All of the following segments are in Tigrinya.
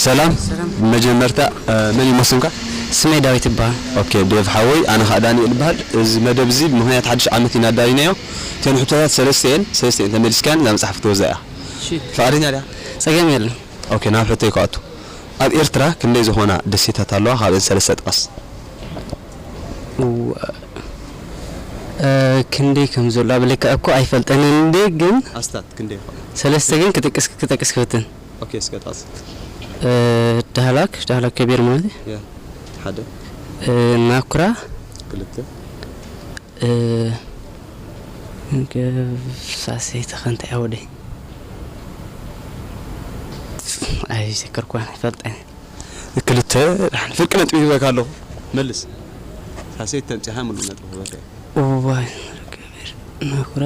ሰላም። ሰላም። ብመጀመርታ፣ እ፣ መን እዩ ስምካ? ስመይ ዳዊት ይበሃል። ኦኬ፣ ዴቭ ሓወይ፣ ኣነ ኸኣ ዳንኤል ይበሃል። እዚ መደብ እዚ ብምኽንያት ሓድሽ ዓመት ኢና ኣዳሊናዮ። እተን ሕቶታት ሰለስተ እየን፣ ሰለስተ እየን ተመሊስካን እዛ መጽሓፍ ክትወስዳ ኢኻ። እሺ። ፍቓደኛ ዲኻ? ጸገም የለን። ኦኬ፣ ናብ ሕቶይ ክኣቱ። ኣብ ኤርትራ ክንደይ ዝኾና ደሴታት ኣለዋ? ካብአን ሰለስተ ጥቀስ። እዋ፣ እ፣ ክንደይ ከም ዘሎ ኣብ ልክዕ እኮ ኣይፈልጠንን እንዴ፣ ግን ኣስታት ክንደይ ይኾና? ሰለስተ ግን ክጠቅስ፣ ክጠቅስ ክፍትን። ኦኬ፣ እስከ ጣስ። እ፣ ዳህላክ፣ ዳህላክ ከቢር ማለት እዩ። ያ፣ ሓደ። እ፣ ናኩራ። ክልተ። እ፣ ሳሰይቲ ከ እንታይ ኣወደይ? ኣይዘከርኩዋን፣ ኣይፈልጠን። ክልተ። ደሓን ፍርቂ ነጥቢ ሂበካ ኣለኹ። መልስ። ሳሰይቲ ተምጺኻ ምሉእ ነጥቢ ክህበካ እየ። እዋይ፣ ናኩራ።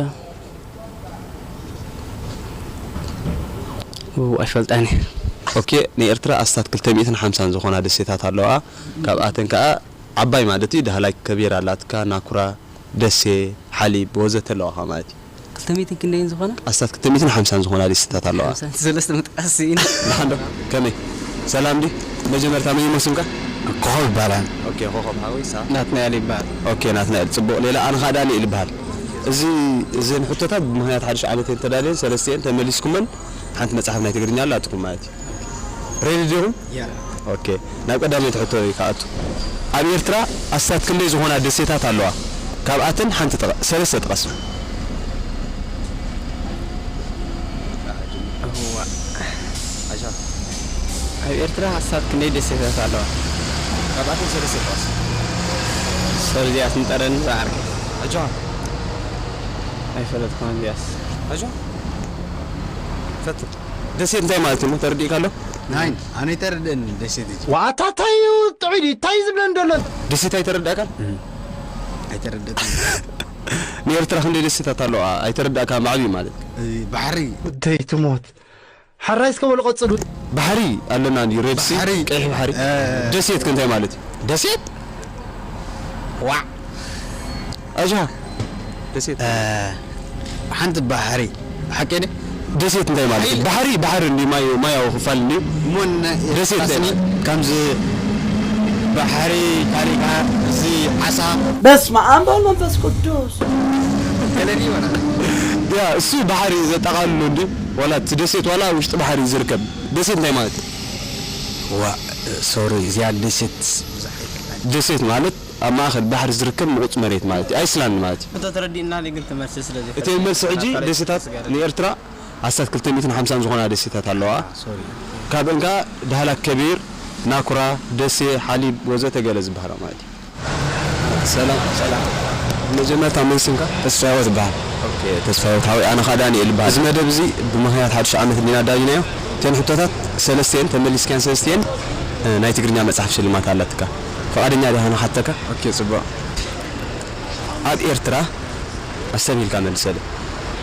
ው፣ ኣይፈልጣን እየ። ኦኬ፣ ንኤርትራ ኣስታት ክልተ ሚእትን ሓምሳን ዝኾና ደሴታት ኣለዋ። ካብኣተን ከኣ ዓባይ ማለት እዩ፣ ዳህላክ ከቢር ኣላትካ፣ ናኩራ፣ ደሴ፣ ሓሊብ ወዘተ ኣለዋኻ ማለት እዩ። ክልተ ሚእትን ክንደይን ዝኾና? ኣስታት ክልተ ሚእትን ሓምሳን ዝኾና ደሴታት ኣለዋ። ሓምሳን ሰለስተ ምጥቃስ ስኢነ። ደሓን ዶ? ከመይ? ሰላም ድዩ? መጀመርታ መን እዩ ስምካ? ኮኾብ ይባላል። ኦኬ፣ ኮኾብ ሓወይ፣ ሳ? ናትናኤል ይባላል። ኦኬ፣ ናትናኤል፣ ጽቡቕ። ሌላ ኣነ ኸኣ ዳንኤል ይበሃል። እዚ፣ እዘን ሕቶታት ብምኽንያት ሓድሽ ዓመት እየን ተዳልየን፣ ሰለስተ እየን ተመሊስኩመን፣ ሓንቲ መጽሓፍ ናይ ትግርኛ ኣላትኩም ማለት እዩ። ሬዲ ዲኹም? ያ። ኦኬ፣ ናብ ቀዳመይቲ ሕቶ ክኣቱ። ኣብ ኤርትራ ኣስታት ክንደይ ዝኾና ደሴታት ኣለዋ? ካብኣተን ሓንቲ ጥቐ-፣ ሰለስተ ጥቀስ። እዋ። ኣሻ። ኣብ ኤርትራ ኣስታት ክንደይ ደሴታት ኣለዋ? ካብኣተን ሰለስተ ጥቀስ። ሶሪ፣ እዚኣስ ንጠረኒ ዝዓርከይ። ኣጆኻ። ኣይፈለጥኩን እዚኣስ። ኣጆኻ። ፈትን። ደሴት እንታይ ማለት እዩ? ተረዲእካ ኣሎ? ናይን፣ ኣነ ኣይተረድእን ደሴት እዩ። ዋታ እንታይ እዩ ጥዑይ ድዩ? እንታይ እዩ ዝብለን ዘሎ? ደሴት ኣይተረዳእካን? እም። ኣይተረደእኩን። ንኤርትራ ክንደይ ደሴታት ኣለዋ? ኣይተረዳእካን ብዓብዩ ማለት። እ፣ ባሕሪ። ደይ ትሞት። ሓራይ እስከ በሉ ቀጽሉ። ባሕሪ ኣለና እንዲ ሬድ ሲ፣ ባሕሪ። ቀይሕ ባሕሪ። እ። ደሴት ከ እንታይ ማለት እዩ? ደሴት? ዋዕ። ኣጃ። ደሴት። እ፣ ሓንቲ ባሕሪ። ሓቂ ድየ? ደሴት እንታይ ማለት እዩ? ሓይሊ። ባሕሪ፣ ባሕሪ እንዲ ማይ፣ ማያዊ ክፋል እንዲ። እሞ ን-፣ ደሴት እንታይ ፋስኒ ማለት? ከምዚ ባሕሪ፣ ካሊእ እዚ ዓሳ። በስመ ኣብ ወመንፈስ ቅዱስ። ገለ ድዩ ወላ? ያ፣ እሱ ባሕሪ ዘጠቓልሎ እንዲ። ዋላ እቲ ደሴት ዋላ ውሽጢ ባሕሪ ዝርከብ። ደሴት እንታይ ማለት እዩ? ዋ፣ ሶሪ፣ እዚኣ ደሴት ብዙሕ ኣይፈልጣን። ደሴት ማለት ኣብ ማእከል ባሕሪ ዝርከብ ምቑጽ መሬት ማለት እዩ። ኣይስላንድ ማለት እዩ። ሕቶ ተረዲእና፣ ግን ትመልሲ ስለ ዘይፈልጥ እቲ መልሲ ሕጂ ኣካል ደሴታት ስጋር ንኤርትራ ኣስታት ክልተ ሚእትን ሓምሳን ዝኾና ደሴታት ኣለዋ። ሶሪ። ካብአን ከኣ ዳህላክ ከቢር፣ ናኩራ፣ ደሴ፣ ሓሊብ ወዘተ ገለ ዝበሃላ ማለት እዩ። ሰላም። ሰላም። መጀመርታ መን ስምካ? ተስፋ ህይወት ይበሃል። ኦኬ፣ ተስፋ ህይወት ሓወይ፣ ኣነ ኸኣ ዳንኤል ይበሃል። እዚ መደብ እዚ ብምኽንያት ሓድሽ ዓመት እንዲና ኣዳሊናዮ። እተን ሕቶታት ሰለስቲኤን ተመሊስካየን ሰለስቲኤን፣ እ፣ ናይ ትግርኛ መጽሓፍ ሽልማት ኣለትካ። ፍቓደኛ ዲኻ ንሓተካ? ኦኬ፣ ጽቡቕ። ኣብ ኤርትራ፣ ኣስተብሂልካ መልሰለይ።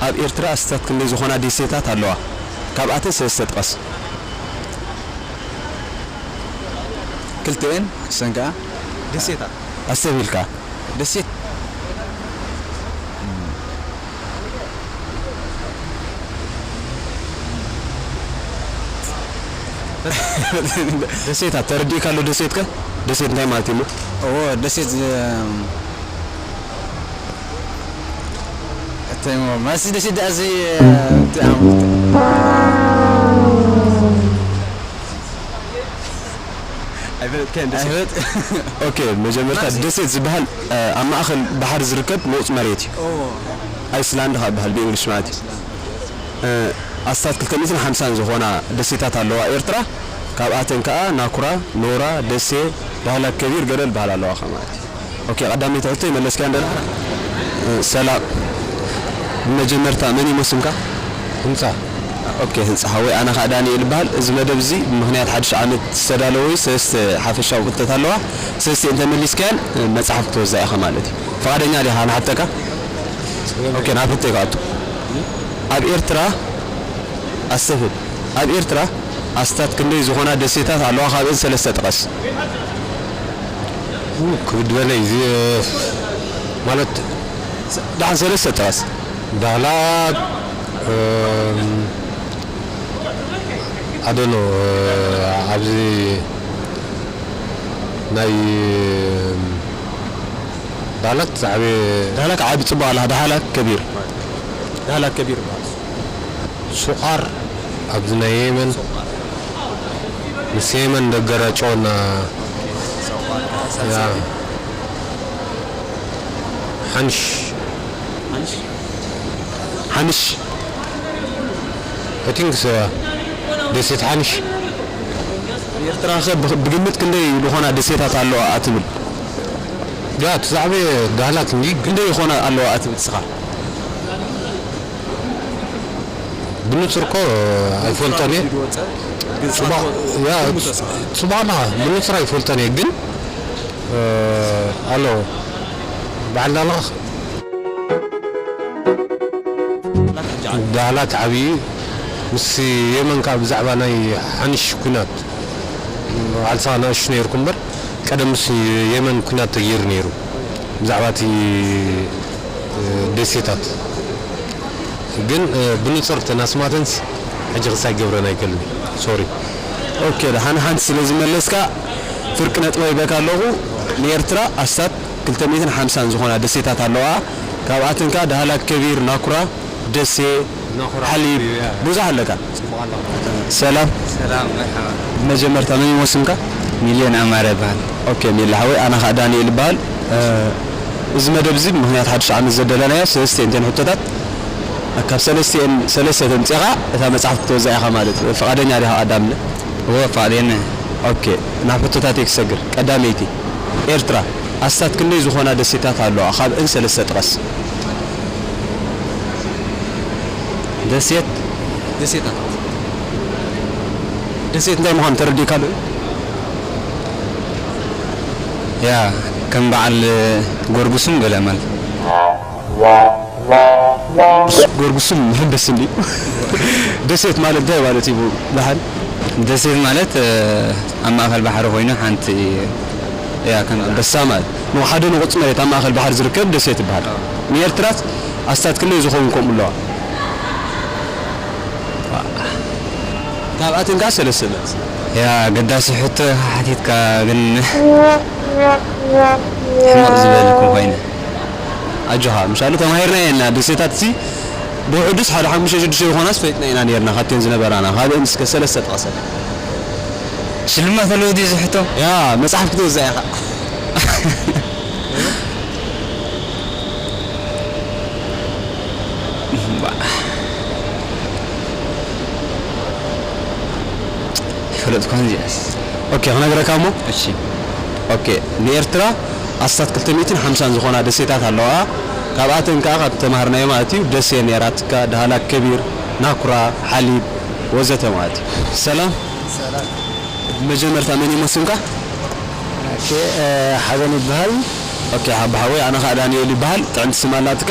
ኣብ ኤርትራ ኣስታት ክንደይ ዝኾና ደሴታት ኣለዋ? ካብኣተን ሰለስተ ጥቀስ። ክልተኤን ክሰን ከኣ ደሴታት። ኣስተብሂልካ። ደሴት። ደሴታት ተረዲእካ ኣሎ? ደሴት ከ? ደሴት እንታይ ማለት እዩ? እዎ፣ ደሴት፣ እም፣ እተሞ፣ ማሲ ደሴት ደኣ እዚ፣ እ፣ እቲ ኣም-፣ ኣይፈለጥካዮን ደሴት? ኣይፈለጥ-፣ ኦኬ፣ መጀመርታ ማሲ። ደሴት ዝበሃል፣ እ፣ ኣብ ማእከል ባሕሪ ዝርከብ ንቑጽ መሬት እዩ። ኦ። ኣይስላንድ ካብ ዝበሃል ብእንግሊሽ ማለት እዩ። እ፣ ኣስታት ክልተ ሚእትን ሓምሳን ዝኾና ደሴታት ኣለዋ ኤርትራ። ካብኣተን ከኣ ናኩራ፣ ኖራ፣ ደሴ፣ ዳህላክ ከቢር፣ ገለ ዝበሃላ ኣለዋ ከ ማለት እዩ። ኦኬ፣ ቀዳመይቲ ሕቶ ይመለስካያ እንደ-፣ እ፣ ሰላም። ብመጀመርታ መን እዩ ስምካ? ህንጻ። ኦኬ፣ ህንጻ ሓወይ፣ ኣነ ኸኣ ዳንኤል ይበሃል። እዚ መደብ እዚ ብምኽንያት ሓድሽ ዓመት ዝተዳለወ እዩ። ሰለስተ ሓፈሻዊ ሕቶታት ኣለዋ። ሰለስቲኤን እንተ መሊስካየን፣ እ፣ መጽሓፍ ክትወስዳ ኢኻ ማለት እዩ። ፍቓደኛ ዲኻ ንሓተካ? ኦኬ፣ ናብ ሕቶይ ክኣቱ። ኣብ ኤርትራ ኣስተብህል። ኣብ ኤርትራ ኣስታት ክንደይ ዝኾና ደሴታት ኣለዋ? ካብአን ሰለስተ ጥቀስ። ኡ፣ ክብድ በለይ፣ እዚ፣ ማለት፣ ደሓን ሰለስተ ጥቀስ። ዳህላክ፣ እም፣ ኣደኖ ኣብዚ ናይ ዳህላክ ዝዓበየ ዳህላክ ዓቢ ጽቡቕ ኣላ። ዳህላክ ከቢር፣ ዳህላክ ከቢር ይበሃል። ሱቓር ኣብዚ ናይ የመን ምስ የመን ደገራጨወና። ያ ሓንሽ ሓንሽ I think so, yeah. ደሴት ሓንሽ። ኤርትራ ከ ብ- ብግምት ክንደይ ዝኾና ደሴታት ኣለዋ ትብል? ያ እቲ ዝዓበየ ዳህላክ እንጂ ግን ክንደይ ይኾና ኣለዋ ትብል ንስኻ? ብንጹር እኮ ኣይፈልጦን እየ። ጽባ- ያ፣ ጽባና ብንጹር ኣይፈልጦን እየ ግን ኣሎ በዓል ዳህላክ ዳህላክ ዓብዪ ምስ የመን ከዓ ብዛዕባ ናይ ሓንሽ ኩናት ባዕልሳ ናእሽቱ ነይርኩ እምበር ቀደም ምስ የመን ኩናት ተገይሩ ነይሩ ብዛዕባ እቲ ደሴታት ግን ብንጹር ተናስማተንስ ሕጂ ክሳይ ገብረን ኣይከልን። ሶሪ። ኦኬ፣ ደሓን ሓንቲ ስለ ዝመለስካ ፍርቂ ነጥባ ይበካ ኣለኹ። ንኤርትራ ኣስታት ክልተ ሚእትን ሓምሳን ዝኾና ደሴታት ኣለዋ። ካብኣተን ከኣ ዳህላክ ከቢር፣ ናኩራ፣ ደሴ፣ ሓሊብ፣ ብዙሕ ኣለካ። ሰላም። ሰላም፣ መርሓባ። መጀመርታ መን ይመስልካ? ሚልዮን ኣማረ ይበሃል። ኦኬ፣ ሚሊ ሓወይ፣ ኣነ ኸኣ ዳንኤል ይበሃል። እ፣ እዚ መደብ እዚ ብምኽንያት ሓድሽ ዓመት ዘደለናዮ ሰለስተ እንተን ሕቶታት፣ ካብ ሰለስቲኤን ሰለስተ ተምጺኻ እታ መጽሓፍ ክትወዛ ኢኻ ማለት እዩ። ፍቓደኛ ዲኻ ቀዳምነ? እወ፣ ፍቓደኛ። ኦኬ፣ ናብ ሕቶታተይ ክሰግር። ቀዳመይቲ፣ ኤርትራ ኣስታት ክንደይ ዝኾና ደሴታት ኣለዋ? ካብእን ሰለስተ ጥቐስ። ደሴት። ደሴታት። ደሴት እንታይ ምዃኑ ተረዲእካ ዶ? ያ፣ ከም በዓል ጎርጉስም ገለ ማለት። ጎርጉስም መሐንበሲ እንዲ። ደሴት ማለት እንታይ ማለት እዩ? ደሓን። ደሴት ማለት፣ እ፣ ኣብ ማእከል ባሕሪ ኮይኑ ሓንቲ፣ ያ፣ ከም ኣንበሳ ማለት። ኖ፣ ሓደ ንቑጽ መሬት ኣብ ማእከል ባሕሪ ዝርከብ ደሴት ይበሃል። ንኤርትራስ ኣስታት ክንደይ ዝኸውን ከምኡ ኣለዋ? ካብኣተን ከኣ ሰለስተ መልሲ። ያ፣ ኣገዳሲ ሕቶ ሓቲትካ ግን ሕመቕ ዝበልኩ ኮይነ። ኣጆኻ፣ ምሻሉ ተማሂርና የና ደሴታት እዚ ብውሕዱስ ሓደ ሓሙሽተ ሽዱሽተ ዝኾናስ ፈሊጥና ኢና ነይርና፣ ካብተን ዝነበራና። ካልእን እስከ ሰለስተ ጥቀሰ። ሽልማት ኣለዎ ድዩ እዚ ሕቶ? ያ፣ መጽሓፍ ክትገዝእ ኢኻ። እምባ። ይፈለጥኳን እዚኣስ። ኦኬ፣ ክነግረካ እሞ? እሺ። ኦኬ፣ ንኤርትራ ኣስታት ክልተ ሚእትን ሓምሳን ዝኾና ደሴታት ኣለዋ። ካብኣተን ከኣ ካብ ተማሃርናዮ ማለት እዩ፣ ደሴ ነይራትካ፣ ዳህላክ ከቢር፣ ናኩራ፣ ሓሊብ፣ ወዘተ ማለት እዩ። ሰላም። ሰላም። መጀመርታ መን እዩ ስምካ? ኦኬ፣ እ፣ ሓበን ይበሃል። ኦኬ፣ ሓባ ሓወይ፣ ኣነ ኸኣ ዳንኤል ይበሃል። ጥዕምቲ ስም ኣላትካ።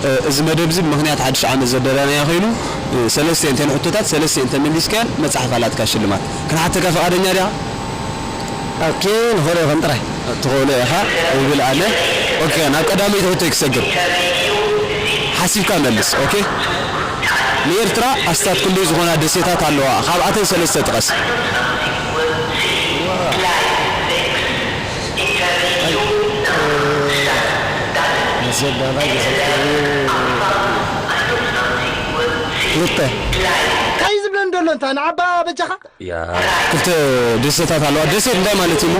እ፣ እዚ መደብ እዚ ብምኽንያት ሓድሽ ዓመት ዘደለናዮ ኮይኑ፣ እ፣ ሰለስተ እንተን ሕቶታት፣ ሰለስተ እንተ መሊስካያን መጽሓፍ ኣላትካ ሽልማት። ክንሓተካ ፍቓደኛ ዲኻ? ኦኬ፣ ንኽእሎ ይኹን ጥራይ። ትኽእሎ ኢኻ ይብል ኣነ። ኦኬ፣ ናብ ቀዳመይቲ ሕቶይ ክሰግር። ሓሲብካ መልስ። ኦኬ። ንኤርትራ ኣስታት ክንደይ ዝኾና ደሴታት ኣለዋ? ካብኣተን ሰለስተ ጥቀስ። ደሴት ዳህላክ፣ ደሴት ከቢር፣ ክልተ። እንታይ ዝብለን ዘሎ እንታ ንዓባ በጃኻ? ያ። ክልተ ደሴታት ኣለዋ። ደሴት እንታይ ማለት እዩ?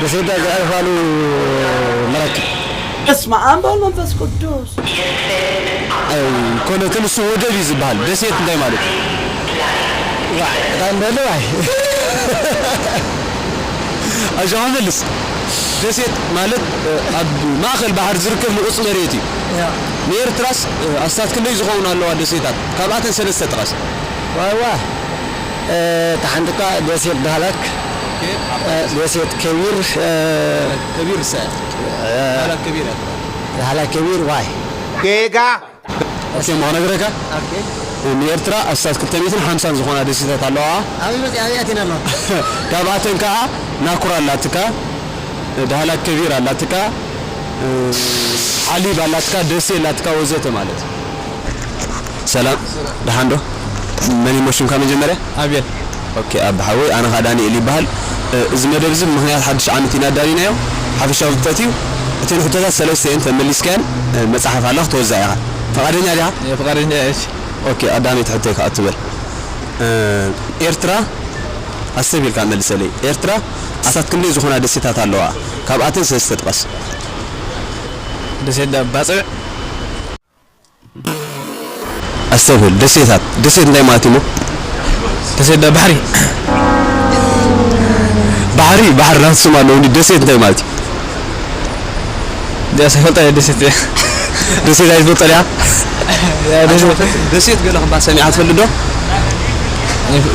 ደሴት ዘዕርፋሉ መራክብ። በስመ ኣብ ወወልድ ወመንፈስ ቅዱስ። ኣይኮነትን፣ እሱ ወደብ እዩ ዝበሃል። ደሴት እንታይ ማለት እዩ? ዋ፣ እንታይ እንደሆነ ዋይ። ኣጆኻ መልስ። ደሴት ማለት፣ እ፣ ኣብ ማእከል ባሕሪ ዝርከብ ንቑጽ መሬት እዩ። ያ። ንኤርትራስ፣ እ፣ ኣስታት ክንደይ ዝኸውን ኣለዋ ደሴታት? ካብኣተን ሰለስተ ጥቀስ። ዋይ፣ ዋይ። እ፣ እታ ሓንቲ እኳ ደሴት ዳህላክ፣ ኦኬ፣ እ፣ ደሴት ከቢር፣ እ፣ ከቢር ሰ-፣ እ፣ ዳህላክ ከቢር እያ። ዳህላክ ከቢር፣ ዋይ። ጌጋ። ኦኬ፣ እሞ ክነግረካ። ኦኬ። ንኤርትራ ኣስታት ክልተ ሚእትን ሓምሳን ዝኾና ደሴታት ኣለዋ። ኣበይ መፂኣ? ኣበይ ኣቲና ኣለዋ? ካብኣተን ከዓ ናኩራ ኣላትካ፣ ዳህላክ ከቢር ኣላትካ፣ ሓሊብ ኣላትካ፣ ደሴ ኣላትካ ወዘተ ማለት እዩ። ሰላም፣ ደሓን ዶ? መን እሞ ሽምካ መጀመርያ? ኣቤል። ኦኬ፣ ኣቢ ሓወይ፣ ኣነ ኸኣ ዳንኤል ይበሃል። እ፣ እዚ መደብ እዚ ብምኽንያት ሓድሽ ዓመት ኢና ኣዳሊናዮ። ሓፈሻዊ ፍልጠት እዩ። እተን ሕቶታት ሰለስተ እየን፣ ተመሊስካየን፣ እ፣ መጽሓፍ ኣላ፣ ክትወዛ ኢኻ። ፍቓደኛ ዲኻ? እየ፣ ፍቓደኛ እየ፣ እሺ። ኦኬ፣ ቀዳመይቲ ሕቶይ ከኣ ትበል። እ፣ ኤርትራ፣ ኣሰብ ኢልካ መልሰለይ። ኤርትራ ኣስታት ክንደይ ዝኾና ደሴታት ኣለዋ? ካብኣተን ሰለስተ ጥቀስ። ደሴት ዳ-፣ ባጽዕ። ኣስተብህል፣ ደሴታት። ደሴት እንታይ ማለት እዩ እሞ? ደሴት ዳ-፣ ባሕሪ። ባሕሪ፣ ባሕሪ ናቱ ስም ኣለዎ። እንዲ ደሴት እንታይ ማለት እዩ? ደስ ይፈልጣ እየ፣ ደሴት እየ። ደሴት ኣይትፈልጦ ዲኻ? ያ፣ ደሴት። ደሴት ገለ ክበሃል ሰሚዕካ ትፈልጥ ዶ?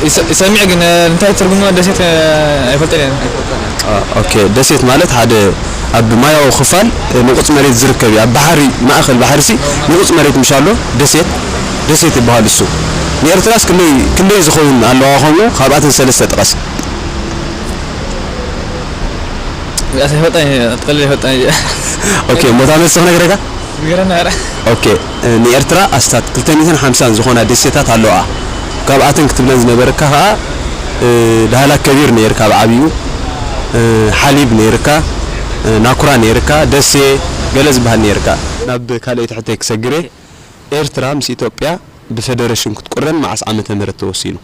ይሰ-፣ ይሰሚዕ ግን፣ እ፣ እንታይ ትርጉሙ ደሴት፣ እ፣ ኣይፈልጥን እየ። አ፣ ኦኬ። ደሴት ማለት ሓደ ኣብ ማያዊ ክፋል፣ እ፣ ንቑጽ መሬት ዝርከብ እዩ። ኣብ ባሕሪ፣ ማእከል ባሕሪሲ ንቑጽ መሬት ምሽ ኣሎ፣ ደሴት፣ ደሴት ይበሃል እሱ። ንኤርትራስ ክንደይ፣ ክንደይ ዝኸውን ኣለዋ ከምኡ? ካብኣተን ሰለስተ ጥቀስ። ያስ ይፈልጣ እየ፣ ኣትቀልል ይፈልጣ እየ። ኦኬ፣ እሞ እታ መልሲ ክነግረካ? ንገረና ኧረ። ኦኬ፣ እ፣ ንኤርትራ ኣስታት ክልተ ሚእትን ሓምሳን ዝኾና ደሴታት ኣለዋ። ካብኣተን ክትብለን ዝነበረካ ኸኣ፣ እ፣ ዳህላክ ከቢር ነይርካ ኣብ ዓብዩ፣ እ፣ ሓሊብ ነይርካ፣ እ፣ ናኩራ ነይርካ፣ ደሴ ገለ ዝበሃል ነይርካ። ናብ ካልኣይቲ ሕቶይ ክሰግር እየ። ኤርትራ ምስ ኢትዮጵያ ብፈደረሽን ክትቁረን መዓስ ዓመተ ምህረት ተወሲኑ?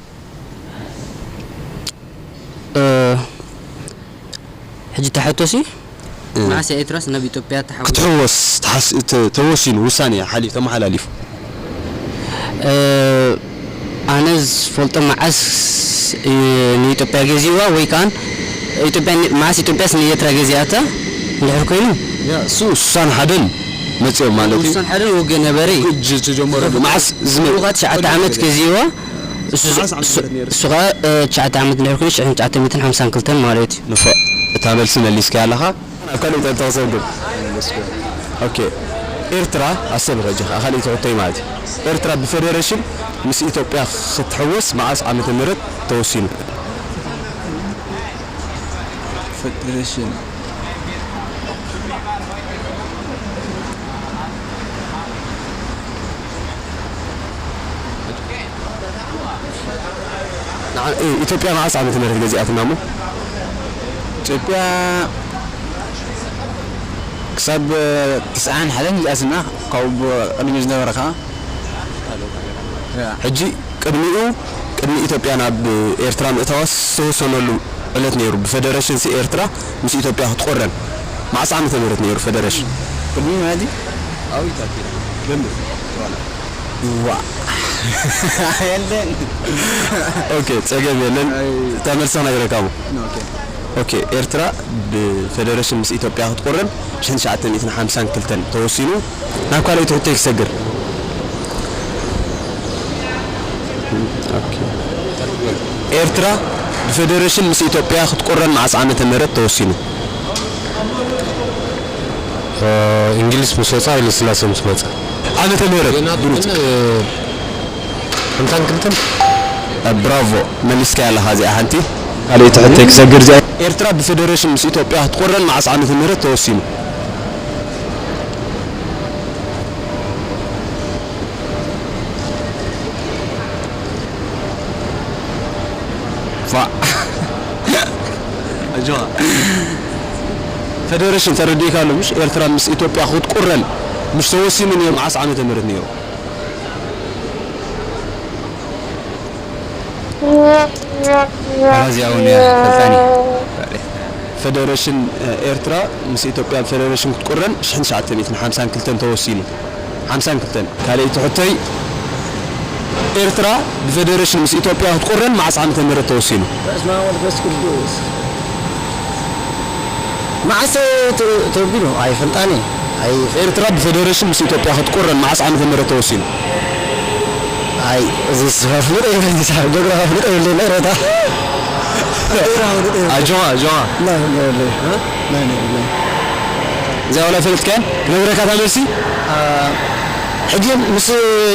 እ፣ ሕጂ እታ ሕቶሲ? እ። መዓስ እያ ኤርትራስ ናብ ኢትዮጵያ ተሓዊሳ? ክትሕወስ ተሓስ-፣ ተ-፣ ተወሲኑ፣ ውሳኔ ሓሊፉ፣ ተመሓላሊፉ። እ፣ ኣነ ዝፈልጦ መዓስ እዩ ንኢትዮጵያ ገዚእዋ ወይ ከኣ ኢትዮጵያ ን-፣ መዓስ ኢትዮጵያስ ንኤርትራ ገዚኣታ እንድሕር ኮይኑ? ያ፣ እሱ ውሳን ሓደን መጽኦም ማለት እዩ። ውሳን ሓደን ውግእ ነበረ እዩ። ግጭት ተጀመረሉ። መዓስ ዝመ-፣ ልኡኻ ትሽዓተ ዓመት ገዚእዋ፣ እሱ፣ መዓስ ዓመተ እሱ፣ ምህረት ነይሩ? እሱ ኸኣ፣ እ፣ ትሽዓተ ዓመት እንድሕር ኮይኑ፣ ሽሕን ትሽዓተ ሚእትን ሓምሳን ክልተን ማለት እዩ። ንፉዕ። እታ መልሲ መሊስካያ ኣለኻ። ኣብ ካልእ እንታይ ተሰግር? ኦኬ። ኤርትራ፣ ኣሰብ ረጀኻ፣ ካልእ ትሕቶይ ማለት እዩ። ኤርትራ ብፈደረሽን ምስ ኢትዮጵያ ክትሕወስ መዓስ ዓመተ ምህረት ተወሲኑ? ፈደረሽን። ንዓ-፣ እ፣ ኢትዮጵያ መዓስ ዓመተ ምህረት ገዚኣትና እሞ? ኢትዮጵያ ክሳብ ትስዓን ሓደን ገዚኣትና፣ ካብኡ ቅድሚ ዝነበረ ከኣ። ሕጂ ቅድሚኡ፣ ቅድሚ ኢትዮጵያ ናብ ኤርትራ ምእታዋ ዝተወሰነሉ ዕለት ነይሩ። ብፈደረሽን ሲ ኤርትራ ምስ ኢትዮጵያ ክትቆረን። መዓስ ዓመተ ምህረት ነይሩ ፈደረሽን? ቅድሚ ማለት እዩ? ኣው ኢትዮጵያ። ደንብ። ዋ። የለን። ኦኬ፣ ጸገም የለን። ኣይ። እታ መልሲ ክነግረካ እሞ። ኦኬ። ኦኬ፣ ኤርትራ ብፈደረሽን ምስ ኢትዮጵያ ክትቆረን ሽሕን ትሽዓተ ሚእትን ሓምሳን ክልተን ተወሲኑ። ናብ ካልኣይቲ ሕቶይ ክሰግር። ኦኬ። ኤርትራ ብፈደረሽን ምስ ኢትዮጵያ ክትቆረን መዓስ ዓመተ ምህረት ተወሲኑ? እ፣ እንግሊዝ ምስ ወጻ፣ ሃይለ ስላሴ ምስ መጻ። ዓመተ ምህረት፣ ገና ብሩት። እ፣ ሓምሳን ክልተን? እ፣ ብራቮ፣ መሊስካያ ኣለኻ እዚኣ ሓንቲ። ካልኣይቲ ሕቶይ ክሰግር እዚኣ። ኤርትራ ብፈደረሽን ምስ ኢትዮጵያ ክትቆረን መዓስ ዓመተ ምህረት ተወሲኑ? ፋ። ኣጆኻ። ፈደረሽን ተረዲእካ ኣሎ ምሽ? ኤርትራ ምስ ኢትዮጵያ ክትቁረን ምሽ ተወሲኑ ነይሩ? መዓስ ዓመተ ምህረት ነይሩ? እዚኣ እውን እያ ፈልጣኒ። ፈደረሽን፣ እ፣ ኤርትራ ምስ ኢትዮጵያ ብፈደረሽን ክትቁረን ሽሕን ትሽዓተ ሚእትን ሓምሳን ክልተን ተወሲኑ። ሓምሳን ክልተን። ካልኣይቲ ሕቶይ፣ ኤርትራ ብፈደረሽን ምስ ኢትዮጵያ ክትቁረን መዓስ ዓመተ ምህረት ተወሲኑ? በስመ አብ ወመንፈስ ቅዱስ። መዓስ ተ-፣ ተወጊኑ? ኣይፈልጣን እየ። ኣይ፣ ኤርትራ ብፈደረሽን ምስ ኢትዮጵያ ክትቁረን መዓስ ዓመተ ምህረት ተወሲኑ? ኣይ፣ እዚ ስኻ ፍሉጥ የብለይን፣ እዚ ጆግራፊ ፍሉጥ የብለይን፣ ናይ ሮታ። ኣጆኻ፣ ኣጆኻ። ናይ፣ ናይ፣ ናይ፣ እ? ናይ፣ ናይ፣ ናይ። እዚኣ ዋላ ፈለጥካያን? ክነግረካ እታ መልሲ? አ፣ ሕጂ ምስ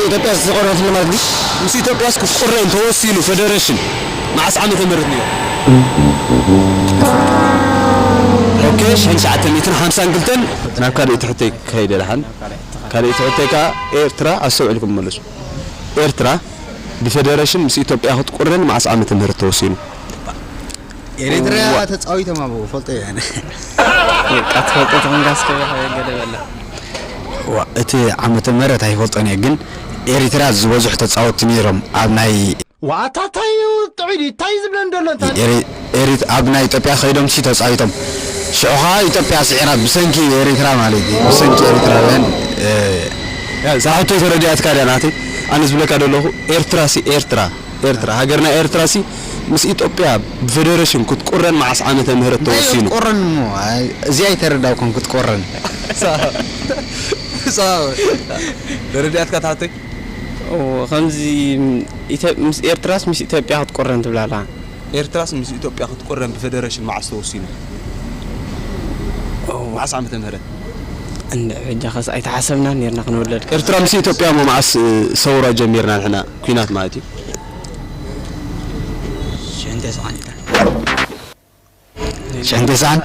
ኢትዮጵያ ዝተቆረነትሉ ማለት ድዩ? ምስ ኢትዮጵያስ ክትቁረን ተወሲኑ ፈደረሽን መዓስ ዓመተ ምህረት ነይሩ? ኦኬ፣ ሽሕን ትሽዓተ ሚእትን ሓምሳን ክልተን። ናብ ካልኣይቲ ሕቶይ ክኸይድ እየ ደሓን። ካልኣይቲ ሕቶይ ከኣ ኤርትራ፣ ኣስተውዒልኩም መልሱ። ኤርትራ ብፈደረሽን ምስ ኢትዮጵያ ክትቁረን መዓስ ዓመተ ምህረት ተወሲኑ? ኤሪትራ ተጻዊቶም ኣብ ፈልጦ እየ ኣነ። በቃ ትፈልጦ ተኾንካ እስከ ገለ በላ። ዋ፣ እቲ ዓመተ ምህረት ኣይፈልጦን እየ፣ ግን ኤሪትራ ዝበዝሑ ተጻወትቲ ነይሮም ኣብ ናይ ዋታ ታይ ጥዑይ ድዩ? ታይ ዝብለን ዘሎ እንታ ኤሪ- ኤሪ- ኣብ ናይ ኢትዮጵያ ከይዶም ሲ ተጻዊቶም ሽዑ ኸዓ ኢትዮጵያ ስዒራ ብሰንኪ ኤሪትራ ማለት እዩ። ብሰንኪ ኤሪትራውያን እ፣ ያ፣ እዛ ሕቶይ ተረዲኣትካ ድያ ናተይ? ኣነ ዝብለካ ዘለኹ ኤርትራ ሲ ኤርትራ ኤርትራ ሃገርና ኤርትራ ሲ ምስ ኢትዮጵያ ብፌደሬሽን ክትቁረን መዓስ ዓመተ ምህረት ተወሲኑ? ቆረን እሞ ኣይ፣ እዚ ኣይተረዳውኩም ክትቆረን። ተረዲኣትካ ትሓተይ? ከምዚ ምስ ኤርትራስ ምስ ኢትዮጵያ ክትቆረን ትብላላ። ኤርትራስ ምስ ኢትዮጵያ ክትቆረን ብፌደሬሽን መዓስ ተወሲኑ? መዓስ ዓመተ ምህረት? እንደ ሕጃኸስ ኣይተሓሰብናን ነርና ክንወለድ። ኤርትራ ምስ ኢትዮጵያ ሞ መዓስ ሰውራ ጀሚርና ንሕና ኩናት ማለት እዩ። ሽሕን ተስዓን ኢልካ። ሽሕን ተስዓን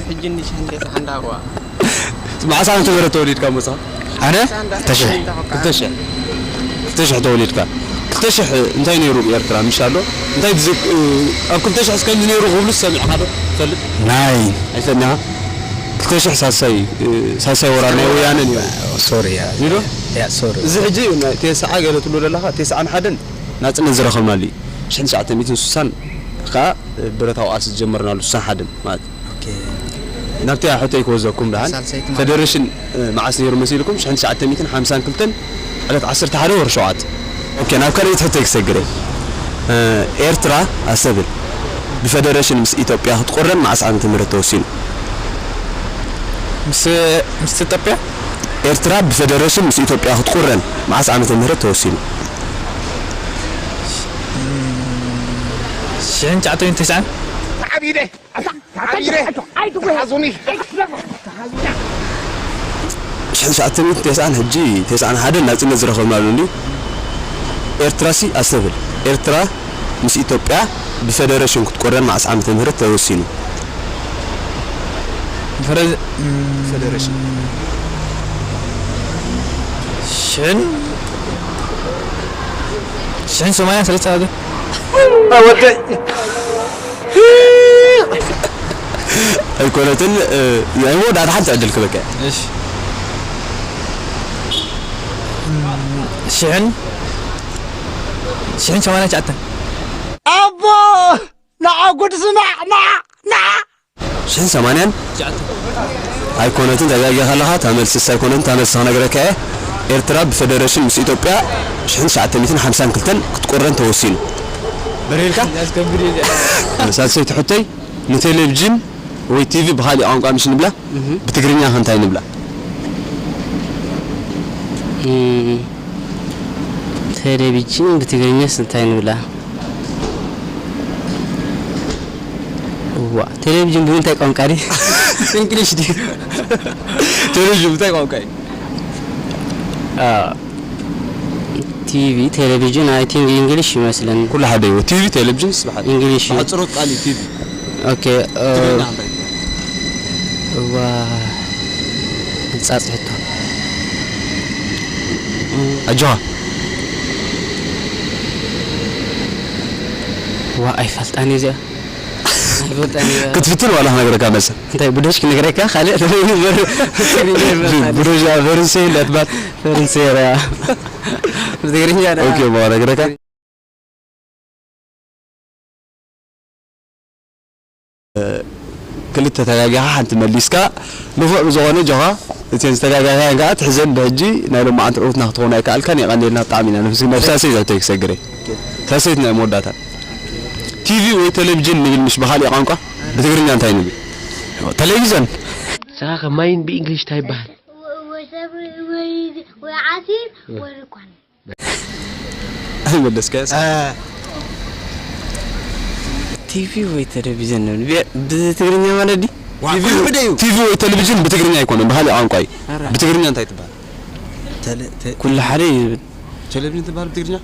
ሕጂ እንዲ ሽሕን ተስዓን ዳዋ። መዓስ ዓመተ ምህረት ተወሊድካ ሞሳ? ኣነ ተሽሕ ክልተ ሽሕ ክልተ ሽሕ ተወሊድካ። ክልተ ሽሕ እንታይ ነይሩ ኤርትራ ምሽ ኣሎ? እንታይ ትዝክ ኣብ ክልተ ሽሕ እስከ ነይሩ ክብሉ ሰሚዕካ ዶ ትፈልጥ? ናይ ኣይሰሚዕካ? ክልተ ሽሕ ሳልሳይ ሳልሳይ ወራር ናይ ወያነ ነይሩ። ሶሪ ያ ይዶ? ያ ሶሪ እዚ ሕጂ ናይ ቴስዓ ገለ ትብሎ ዘለኻ ቴስዓን ሓደን ናጽነት ዝረኸብናሉ እዩ። ሽሕን ትሽዓተ ሚእትን ስሳን ከዓ ብረታዊ ቃልሲ ዝጀመርናሉ ስሳን ሓደን ማለት እዩ። ናብቲ ሕቶይ ክወዘኩም ደሓን ሳልሰይቲ ማለት ፌደሬሽን መዓስ ነይሩ መሲልኩም? ሽሕን ትሽዓተ ሚእትን ሓምሳን ክልተን ዕለት ዓሰርተ ሓደ ወርሒ ሸውዓተ። ኦኬ፣ ናብ ካልኣይቲ ሕቶይ ክሰግር እየ። ኤርትራ ኣሰብን ብፌደሬሽን ምስ ኢትዮጵያ ክትቁረን መዓስ ዓመተ ምህረት ተወሲኑ? ምስ ምስ ኢትዮጵያ ኤርትራ ብፌደሬሽን ምስ ኢትዮጵያ ክትቁረን መዓስ ዓመተ ምህረት ተወሲኑ? ሽሕን ትሽዓተ ሚእትን ተስዓን ሽሕን ትሽዓተ ሚእትን ተስዓን ሕጂ ተስዓን ሓደን ናጽነት ዝረኸብናሉ እንድዩ። ኤርትራሲ ኣስተብህል። ኤርትራ ምስ ኢትዮጵያ ብፌደሬሽን ክትቆረን መዓስ ዓመተ ምህረት ተወሲኑ? ፈደረሽን ሽሕን ሽሕን ሰማንያን ሰለስተ ዓመት ወደይ ኣይኮነትን። ናይ መወዳእታ ሓንቲ ዕድል ክበካ። እሺ ሽሕን ሽሕን ሰማንያን ትሽዓተን ኣቦ ንዓ ጉድ ስማዕ ንዓ ንዓ ሽሕን ሰማንያን ኣይኮነትን፣ ተጋጊኻ ኣለኻ። እታ መልሲ እሳ ኣይኮነትን፣ እታ መልሲ ክነግረካ እየ። ኤርትራ ብፈደረሽን ምስ ኢትዮጵያ ሽሕን ትሽዓተ ሚእትን ሓምሳን ክልተን ክትቁረን ተወሲኑ። በሪርካ? ሳልሰይቲ ሕቶይ፣ ንቴሌቪዥን ወይ ቲቪ ብኻሊእ ቋንቋ ምሽ ንብላ? ብትግርኛ ከ እንታይ ንብላ? ቴሌቪዥን ብትግርኛስ እንታይ ንብላ? እዋ፣ ቴሌቪዥን ብምንታይ ቋንቋ ድዩ? እንግሊሽ ድዩ? ቴሌቪዥን ብምንታይ ቋንቋ እዩ? ቲቪ፣ ቴሌቪዥን፣ I think English ይመስለኒ። ኩሉ ሓደ እዩ። ቲቪ፣ ቴሌቪዥን ስብሓት። English እዩ። ብሓፅሮት ቃል እዩ ቲቪ። ኦኬ፣ እ፣ ትግርኛ እንታይ? እዋ፣ ብጻጽ ሕቶ። ኣጆኻ። ዋ፣ ኣይፈልጣን እዚኣ። ኣይፈልጣን እያ። ክትፍትን ዋላ ክነግረካ መሰ? እንታይ ብዶሽ ክነግረካ? ካልእ ብዶሽ ፈረንሰይ እንዳትባል። ፈረንሰይ ራ። ብትግርኛ ዳ። ኦኬ፣ ሞ ክነግረካ። ክልተ ተጋጊኻ ሓንቲ መሊስካ፣ ንፉዕ ብዝኾነ ጆኻ፣ እተን ዝተጋጋያየን ከኣ ትሕዘን። ብሕጂ ናይ ሎማዓንቲ ዑውትና ክትኾን ኣይከኣልካን። የቐንየልና ብጣዕሚ ኢና ነመስግን። ናብ ሳልሰይቲ ሕቶይ ክሰግር እየ። ሳልሰይቲ ናይ መወዳእታ። ቲቪ ወይ ቴሌቪዥን ንብል ምሽ ብኻሊእ ቋንቋ? ብትግርኛ እንታይ ንብል? ቴሌቪዥን። ንስኻ ከማይን ብእንግሊሽ እንታይ ይበሃል? ወይ ሰብ ወይ ወይ ዓሲር ወይ ርኳን። ኣይመለስካዮስ። ቲቪ ወይ ቴሌቪዥን ንብል። ብ-፣ ብትግርኛ ማለት ድዩ? ቲቪ ወይ ቴሌቪዥን ብትግርኛ ኣይኮነን፣ ብኻሊእ ቋንቋ እዩ። ኣረ። ብትግርኛ እንታይ ትበሃል? ተለ- ተ- ኩሉ ሓደ እዩ ዝብል። ቴሌቪዥን ትበሃል ብትግርኛ?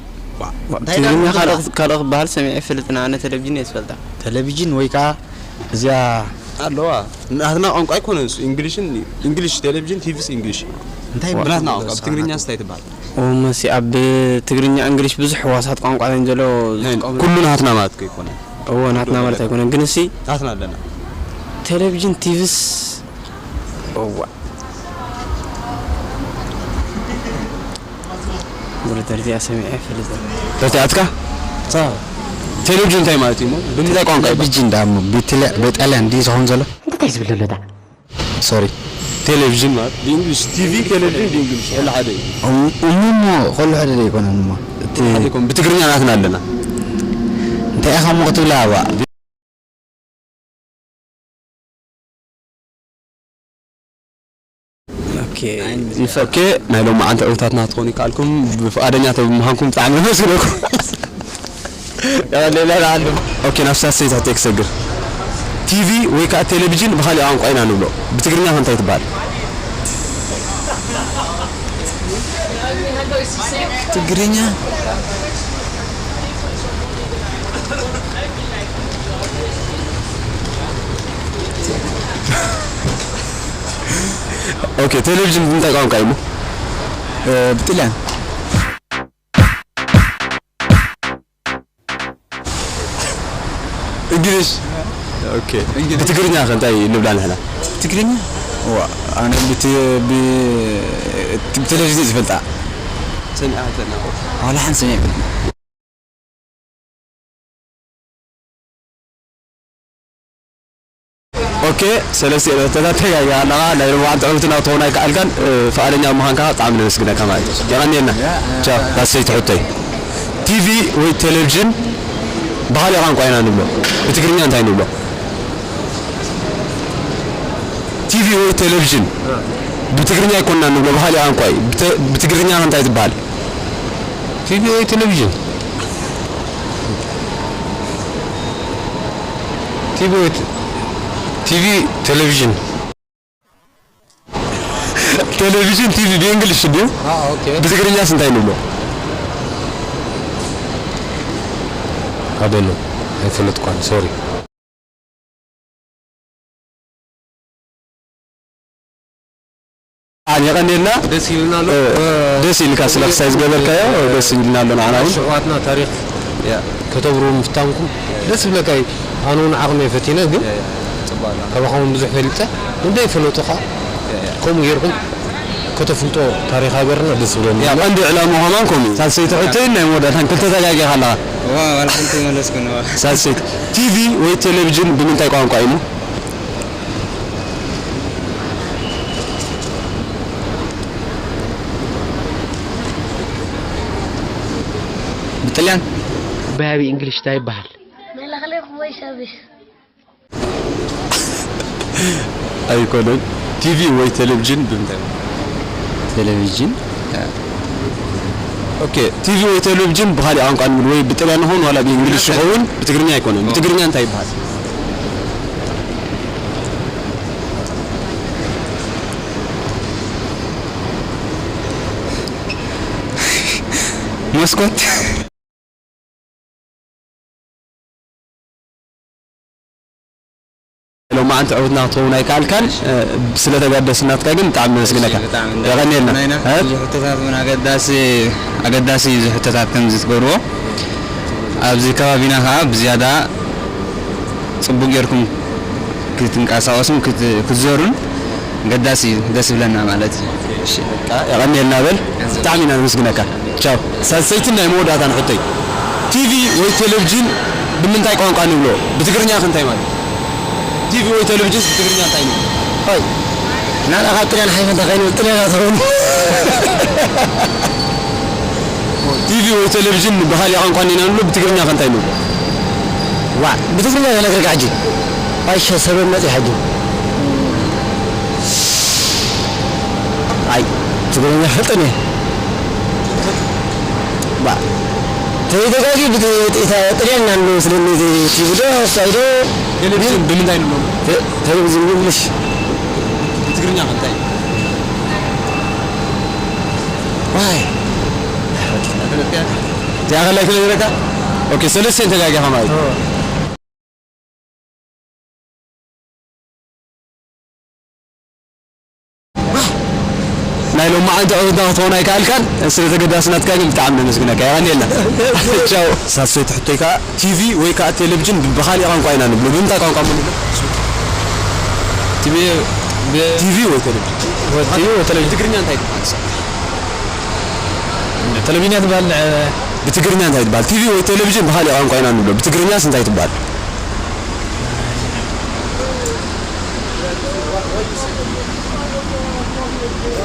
ትግርኛ ካልእ ካልእ ክበሃል ሰሚዐ ይፈልጥን፣ ኣነ ቴሌቪዥን እየ ዝፈልጣ። ቴሌቪዥን ወይ ከዓ እዚኣ ኣለዋ። ናትና ቋንቋ ኣይኮነን እሱ፣ እንግሊሽን፣ እንግሊሽ ቴሌቪዥን፣ ቲቪስ እንግሊሽ። እንታይ ብናትና ቋንቋ፣ ብትግርኛ እንታይ ትበሃል? ኦመሲ ኣብ ትግርኛ እንግሊሽ ብዙሕ ህዋሳት ቋንቋ እዮም ዘሎ ናይ ዝጥቀሙ። ኩሉ ናትና ማለት እኮ ኣይኮነን። እዎ፣ ናትና ማለት ኣይኮነን፣ ግን እሲ ናትና ኣለና። ቴሌቪዥን፣ ቲቪስ፣ እዋ። ብሩተር እዚኣ ሰሚዐ ኣይፈልጥን። ተርቲኣትካ? ታ-፣ ቴሌቪዥን እንታይ ማለት እዩ እሞ? ብምንታይ ቋንቋ እዩ? ቴሌቪዥን ደኣ እሞ ብትለ-፣ ብጣልያን ድዩ ዝኸውን ዘሎ? እንታይ ዝብል ዘሎ ደኣ? ሶሪ። ቴሌቪዥን ማለት ብእንግሊሽ፣ ቲቪ፣ ቴሌቪዥን ብእንግሊሽ፣ ኩሉ ሓደ እዩ። እም-፣ እሞ፣ እሞ፣ ኩሉ ሓደ ዶ ኣይኮነን እሞ? እቲ ሓደ ኣይኮነን። ብትግርኛ ናትና ኣለና። እንታይ ኢኻ እሞ ክትብላ፣ ኣባ? ኦኬ። ኦኬ፣ ናይ ሎማዓንቲ ዕዉታትና ክትኾኑ ይከኣልኩም። ብፍቓደኛ ተብ ምዃንኩም ብጣዕሚ ነመስግነኩም። ሌላ ኣሉ። ኦኬ፣ ናብ ሳልሰይቲ ሕቶይ ክሰግር። ቲቪ ወይ ከዓ ቴሌቪዥን ብኻሊእ ቋንቋ ኢና ንብሎ። ብትግርኛ ከ እንታይ ትበሃል? ትግርኛ። ኦኬ፣ ቴሌቪዥን ብምንታይ ቋንቋ እዩ እሞ? እ፣ ብጥልያን። እንግሊሽ። ኦኬ። እንግሊሽ። ብትግርኛ ከ እንታይ ንብላ ንሕና? ብትግርኛ? ዋ፣ ኣነ ብት-፣ ብ-፣ ብቴሌቪዥን ዝፈልጣ። ሰሚዓ ኣይፈልጥን። ዋላ ሓንቲ ሰሚዐ ኣይፈልጥን። ኦኬ፣ ሰለስተ ሕቶታት ተጋጊኻ ኣለኻ። ናይ ሎማዓንቲ ዕውትና ክትኸውን ኣይከኣልካን። እ፣ ፍቓደኛ ምዃንካ ብጣዕሚ ነመስግነካ ማለት እዩ። የቐንየልና። ያ፣ ቻው። ያ። ሳልሰይቲ ሕቶይ። ቲቪ ወይ ቴሌቪዥን ብኻሊእ ቋንቋ ኢና ንብሎ። ብትግርኛ እንታይ ንብሎ? ቲቪ ወይ ቴሌቪዥን ብትግርኛ ኣይኮንና ንብሎ፣ ብኻሊእ ቋንቋ እዩ። ብተ-፣ ብትግርኛ እንታይ ትበሃል? ቲቪ ወይ ቴሌቪዥን? ቲቪ ወይ ት-፣ ቲቪ፣ ቴሌቪዥን። ቴሌቪዥን፣ ቲቪ ብእንግሊሽ ድዩ? አ፣ ኦኬ። ብትግርኛስ እንታይ ንብሎ? I don't know። ኣይፈለጥኳን፣ ሶሪ። ኣን የቐንየልና። ደስ ኢሉና ኣሎ። እ፣ እ፣ ደስ ኢልካ ስለ ክሳይ ዝገበርካዮ፣ እ፣ ደስ ኢልና ኣሎ ንዓና እውን። ኣሕዋትና ታሪኽ ያ። ከተብርሁ ምፍታንኩም ደስ ይብለካ እዩ። ኣነ እውን ዓቕመይ ፈቲነ፣ ግን ያ፣ ያ። ጽቡቕ ኣሎ። ካባኹም ብዙሕ ፈሊጠ፣ ንደይ ፈለጡ ኸዓ ያ፣ ያ። ከምኡ ጌርኩም ከተፍልጦ ታሪኽ ሃገርና ደስ ይብለኒ። ያ፣ ቀንዲ ዕላማ ከማን ከምኡ እዩ። ሳልሰይቲ ሕቶይን ናይ መወዳእታን ክልተ ተጋጊኻ ኣለኻ። ዋ፣ ዋላ ሓንቲ መለስኩን፣ ዋ። ሳልሰይቲ፣ ቲቪ ወይ ቴሌቪዥን ብምንታይ ቋንቋ እዩ እሞ? ብጥልያን። በሃቢ እንግሊሽ እንታይ ይበሃል? መለኽለኽ ወይ ሰርቪስ። ኣይኮነን። ቲቪ ወይ ቴሌቪዥን ብምንታይ? ቴሌቪዥን። ኦኬ፣ ቲቪ ወይ ቴሌቪዥን ብኻሊእ ቋንቋ ንብል ወይ ብጥልያን ይኹን ዋላ ብእንግሊሽ ይኸውን፣ ብትግርኛ ኣይኮነን። ብትግርኛ እንታይ ይበሃል? መስኮት። ሎማዓንቲ ዕውትና ክትኸውን ኣይከኣልካን፣ እ፣ ስለ ተጋደስናትካ ግን ብጣዕሚ ነመስግነካ። እሺ፣ ብጣዕሚ የቐንየልና። ንሕና እ? ብዙሕ ሕቶታት እውን ኣገዳሲ፣ ኣገዳሲ እዩ፣ እዚ ሕቶታት ከምዚ ትገብርዎ። ኣብዚ ከባቢና ከዓ ብዝያዳ ጽቡቅ ጌርኩም ክትንቀሳቀሱን ክት-፣ ክትዘሩን ገዳሲ እዩ፣ ደስ ይብለና ማለት እዩ። እሺ። በቃ፣ የቐንየልና በል። ብጣዕሚ ኢና ነመስግነካ። ቻው። ሳልሰይትን ናይ መወዳእታን ሕቶይ። ቲቪ ወይ ቴሌቪዥን ብምንታይ ቋንቋ ንብሎ? ብትግርኛ ከ እንታይ ማለት? ቲቪ ወይ ቴሌቪዥን ብትግርኛ እንታይ ንብሎ? ሆይ። ናና ካብ ጥልያን ሓይፈንታ ከይንብል ጥልያን ኣትኸውን። ቲቪ ወይ ቴሌቪዥን ብኻሊእ ቋንቋ እንዲና ንብሎ፣ ብትግርኛ ከ እንታይ ንብሎ? ዋ፣ ብትግርኛ እየ ነግረካ ሕጂ። ኣይሸ ሰበብ መጺእ ሕጂ። ኣይ፣ ትግርኛ ፈልጥን እየ። ባ፣ ተይተጋጊ ብት-፣ ጥ-፣ ጥ-፣ ጥልያን ኢና ንብሎ መስለኒ፣ ቲቪ ዶ፣ ሳይ ዶ? ቴሌቪዥን ብምንታይ ንብሎ? ተ-፣ ቴሌቪዥን ብእንግሊሽ። ብትግርኛ ከ እንታይ? ዋይ። እዚኣ ከላይ ክነግረካ? ኦኬ፣ ሰለስተ ተጋጊኻ ማለት እዩ። ኦ። ናይ ሎማ ኣንተ ዕውትና ክትኾን ኣይከኣልካን፣ ስለ ተገዳስነትካ ግን ብጣዕሚ ነመስግነካ። የቐንየልና። ቻው። ሳልሰይቲ ሕቶይ ከኣ፣ ቲቪ ወይ ከኣ ቴሌቪዥን ብኻሊእ ቋንቋ ኢና ንብሎ። ብምንታይ ቋንቋ እሞ ንብሎ? ቲቪ ብ- ቲቪ ወይ ቴሌቪዥን? ወይ ቲቪ ወይ ቴሌቪዥን? ብትግርኛ እንታይ ትበሃል? ቴሌቪዥን እያ ትበሃል። ብትግርኛ እንታይ ትበሃል? ቲቪ ወይ ቴሌቪዥን ብኻሊእ ቋንቋ ኢና ንብሎ። ብትግርኛስ እንታይ ትበሃል?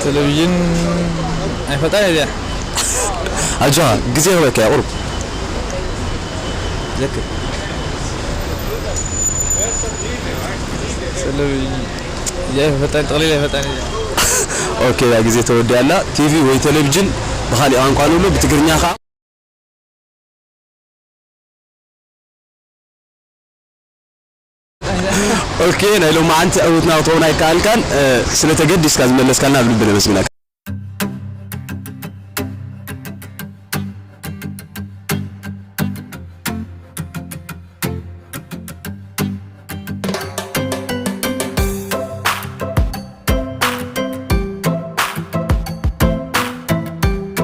ቴሌቪዥን ኣይፈጣን እያ። ኣጆኻ፣ ግዜ ክበካ እያ፣ ቁሩብ። ዘክር። ቴሌቪዥን እያ ኣይፈጣን፣ ጠቕሊላ ኣይፈጣን እያ። ኦኬ፣ ያ ግዜ ተወዲኣ ኣላ። ቲቪ ወይ ቴሌቪዥን ብኻሊእ ቋንቋ ንብሎ፣ ብትግርኛ ኸዓ ኦኬ፣ ናይ ሎማዓንቲ ዕውትና ክትኸውን ኣይከኣልካን፣ እ፣ ስለ ተገዲስካ ዝመለስካልና ብልቢ ነመስግነካ።